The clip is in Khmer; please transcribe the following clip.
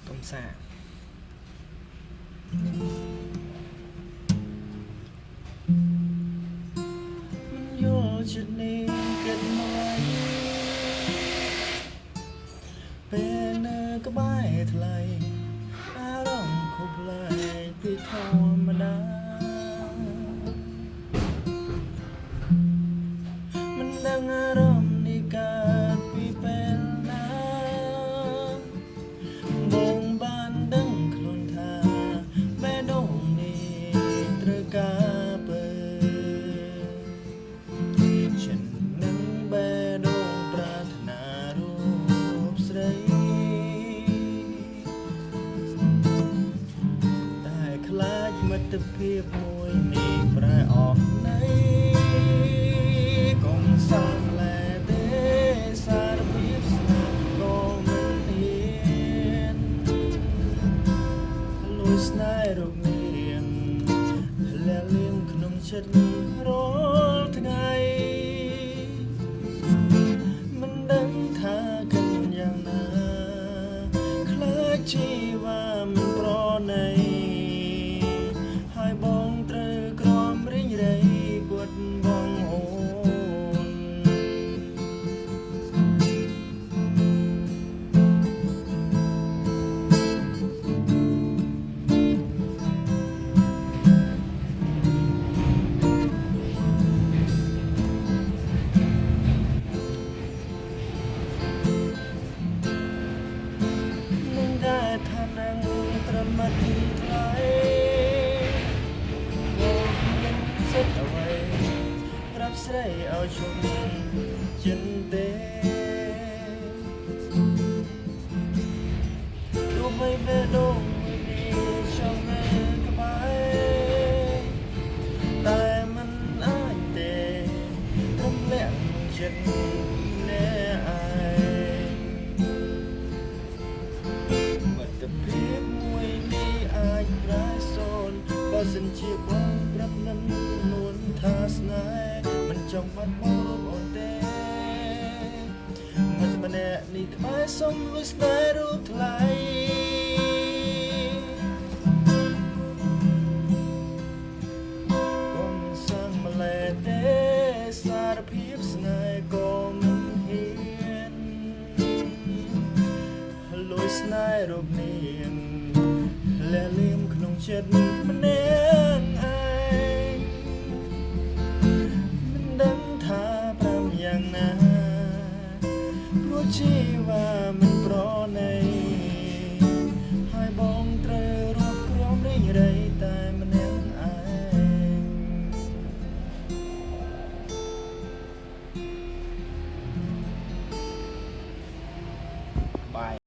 កុំសាមិនយល់ចិត្តនេះគិតមកពេលនៅក្បែរថ្លៃអារម្មណ៍ខុសប្លែកពីធម្មតាមិនដឹងអារម្មណ៍នេះកើតពីពេលណាបងបានដឹងខ្លួនថាបេះដូងនេះត្រូវការពើฉันនឹងបេះដូងប្រាថ្នារូបស្រីតែខ្លាចមិត្តភាពមួយនេះប្រែអស់ន័យកុំសាំលែទេសារភាពស្នេហ៍ក៏មិនហ៊ានលួចស្នេហ៍រូបនាងលះលៀមក្នុងចិត្តរាល់ថ្ងៃមិនដឹងថាគិតយ៉ាងណាខ្លាចជីវ៉ាមិនប្រណីហើយបងត្រូវក្រំរីងរៃពួតបងអូននឹងដែរថានឹងត្រឹមមកទីថ្លៃបងមានសិទ្ធអ្វីប្រាប់ស្រីឲ្យជុំចិនទេទោះបីបេះដូងមួយនេះចង់នៅក្បែរតែមិនអាចទេត្រឹមលាក់ចិត្តអ្នកឯងមិត្តភាពមួយនេះអាចប្រែសូន្យបើសិនជាបងប្រាប់នឹងនួនថាស្នេហ៍មិនចង់បាត់បង់រូបអូនទេមិត្តម្នាក់នេះក្បែរសុំលួចស្នេហ៍រូបថ្លៃកុំសាំងម្លែទេសារភាពស្នេហ៍ក៏មិនហ៊ានលួចស្នេហ៍រូបនាងលះលៀមក្នុងចិត្តម្នាក់ឯងមិនដឹងថាប្រាំយ៉ាងណាព្រោះជីវ៉ា